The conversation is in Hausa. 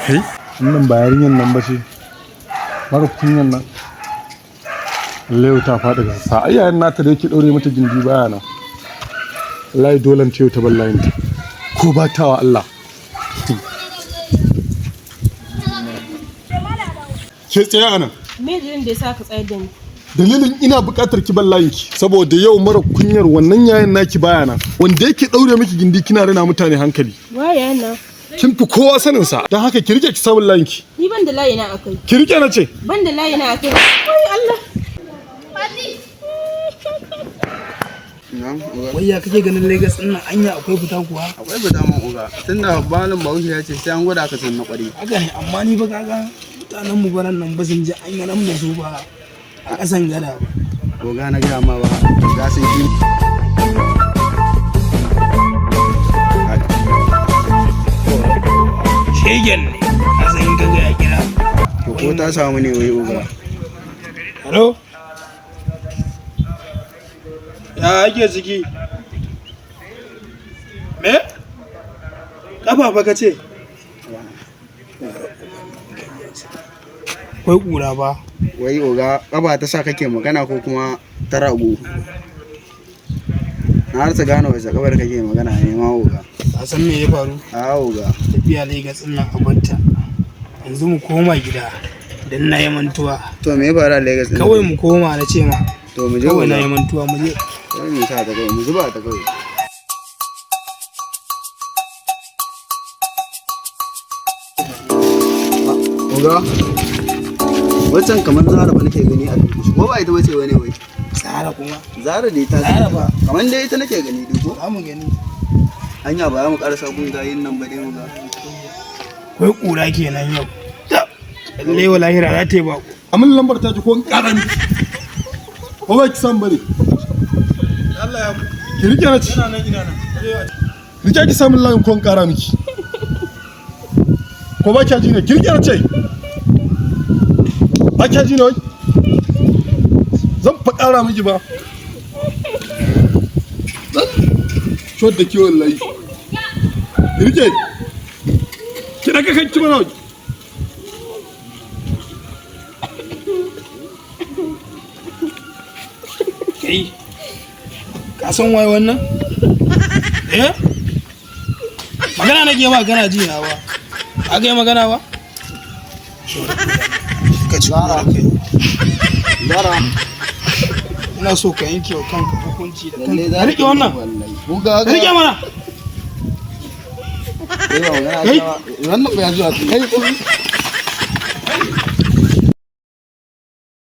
Kai, wannan ba yarinyar nan ba ce, mara kunyan nan. Lallai ta faɗi ga sassa. Ai yayan nata da yake ɗaure mata gindi baya nan. Wallahi dole ce ta bar layinta. Ko ba ta wa Allah. Ke tsaye a nan. Me dalilin da ya sa ka tsayar da ni? Dalilin ina buƙatar ki bar layinki saboda yau mara kunyar wannan yayan naki baya nan. Wanda yake ɗaure miki gindi kina rena mutane hankali. Waye yayan nan? Kin fi kowa sanin sa. Don haka ki rike ki sabon layinki. Ni ban da layi na akai. Ki rike na ce. Ban da layi na akai. Wai Allah. Wai ya kake ganin Lagos din nan, anya akwai fita kuwa? Akwai fita man uga, tunda malam Bahaushe ya ce sai an gwada ka san na kwari. Haka ne, amma ni ba kaga mutanen mu baran nan ba sun ji an yi nan da su ba a kasan gada ba. Oga, na gaya ma ba ga sun ki. Shegen ne a san kaga ya kira. To ko ta samu ne wai oga? Hello, ya ake ciki? Me kafa fa ka ce akwai kura ba? Wai oga, kafa ta sa kake magana ko kuma ta rago? Na harsa gane wace kafar kake magana ne ma oga. Ka san me ya faru? A oga. Tafiya Lagos din nan a batta, yanzu mu koma gida dan na yi mantuwa. To me ya faru a Lagos din? Kawai mu koma na ce ma. To mu je Kawai na oga. yi mantuwa, mu je. Kawai mu sa ta kawai, mu zuba ta kawai. Oga, wancan kamar Zara ba nake gani a dubu ko ba ita bace wani wai? Tsara kuma. Zara dai ta Zara ba. Kamar dai ita nake gani dai ko? Za mu gani. Hanya ba za mu karasa gun gayin nan ba dai mu ga. Akwai kura kenan yau. Lalle wa lahira za ta yi bako. Amin lambar ta ki ko in ƙara miki. Ko ba ki san bane. Allah ya Ki rike na ci. Nan ina nan. Rike ki samun layin ko in ƙara miki. Ko ba kya ji ne? Ki rike na ce. Ba kya ji ne wai? Zan fa ƙara miki ba. Zan shot da kiwon layi. Ki rike. Ki daga kanki mana. Kai, ka san waye wannan? Eh, magana nake ba kana ji na ba. Aka yi magana ba ka ci kura kai. Zara. Ina so ka yanke wa kanka hukunci da Lalle kanka. Zara. Ka rike wannan. Wallahi. Buga Ka rike mana. Kai ba magana Kai. ake ba. Wannan ba ya zuwa kai.